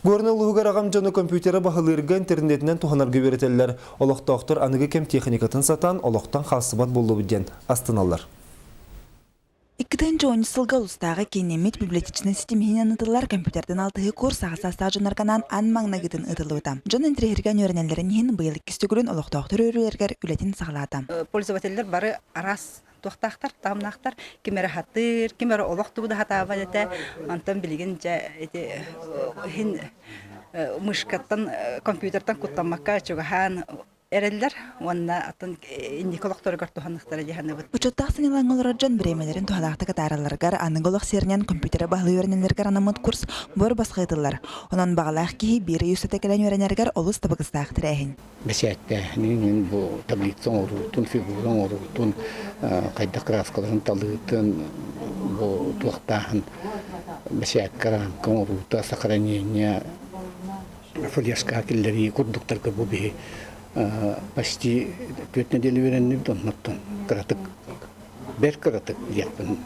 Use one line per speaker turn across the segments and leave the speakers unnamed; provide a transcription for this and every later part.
Горнай улууһугар аҕам дьону компьютеры баһылыырга интернетинэн туһанарга үөрэтэллэр. Олохтоохтор аныгы кэм техникатын сатаан олохтон хаалсыбат буоллубут диэн астыналлар.
2010 сылга улуустааҕы кииннэммит библиотечнай ситим иһинэн ыытыллар компьютердэн алтыһыы курс аҕа саастаах дьоннорго анаан аан маҥнайгытын ыытыллыбыта. Дьон интэриэһиргээн үөрэнэллэрин иһин быйыл иккис төгүлүн олохтоохтор үөрүүлэригэр үлэтин саҕалаата.
Пользователлэр бары араас туохтаахтар, таһымнаахтар. Ким эрэ хатыыр, ким эрэ олох тугу да хатаабат этэ. Онтон билигин дьэ ити иһин мышкаттан, компьютертан куттаммакка чугаһаан эрэллэр уонна атын инники олохторугар туһаныахтара дии саныыбыт.
Учуоттаах сынньалаҥҥа олорор дьон бириэмэлэрин туһалаахтык атааралларыгар аныгы олох сиэринэн компьютеры баһылыы үөрэнэллэригэр анаммыт курс буор босхо ыытыллар. Онон баҕалаах киһи биир ый устата кэлэн үөрэнэригэр олус табыгастаах тэрээһин.
Бэчээттээһинин бу таблица оҥоруутун, фигура оҥоруутун, хайдах кырааскаларын талыытын, бу туохтааһын бэчээккэ рамка оҥоруута, сохранение флешкаҕа киллэрии курдуктарга бу биһи почти түөрт нэдиэлэ үөрэннибит, оннуттан кыратык, бэрт кыратык диэхпин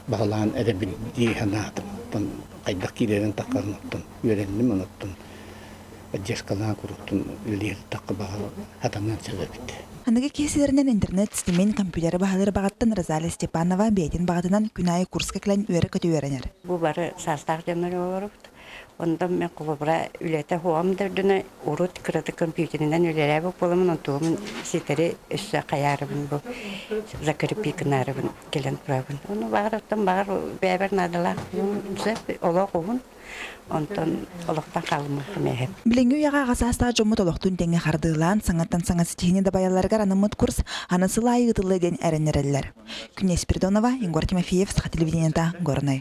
баҕалаан эрэбин дии санаатым. Оттон хайдах киирэрин таххарын оттон үөрэнним, онуттан поддержкалаан куруутун үлэлиир тахха баҕар хатаныан сөп эбит.
Аныгы киһи сиэринэн интернет ситимин, компьютеры баһылыыр баҕаттан Розалия Степанова бэйэтин баҕатынан күн аайы курска кэлэн үөрэ-көтө үөрэнэр.
Бу бары саастаах дьоннор олоробут. Онтон мен холобура үлэтэ хуам да үрдүнэ урут кыратык компьютеринэн үлэлээбит буоламмын онтугум ситэри өссө хайаарыбын бу закрепи гынаарыбын кэлэн турабын. Ону баҕар оттон баҕар бэйэбэр наадалаах сөп олох уһун онтон олохтон хаалымыахым эһэм.
Билиҥҥи үйэҕэ аҕа саастаах дьоммут олохтуун тэҥҥэ хардыылаан, саҥаттан саҥа ситиһиини дабайалларыгар анаммыт курс аны сыл аайы ыытыллыа диэн эрэннэрэллэр. Күннэй Спиридонова, Егор Тимофеев, Саха телевидениета, Горнай.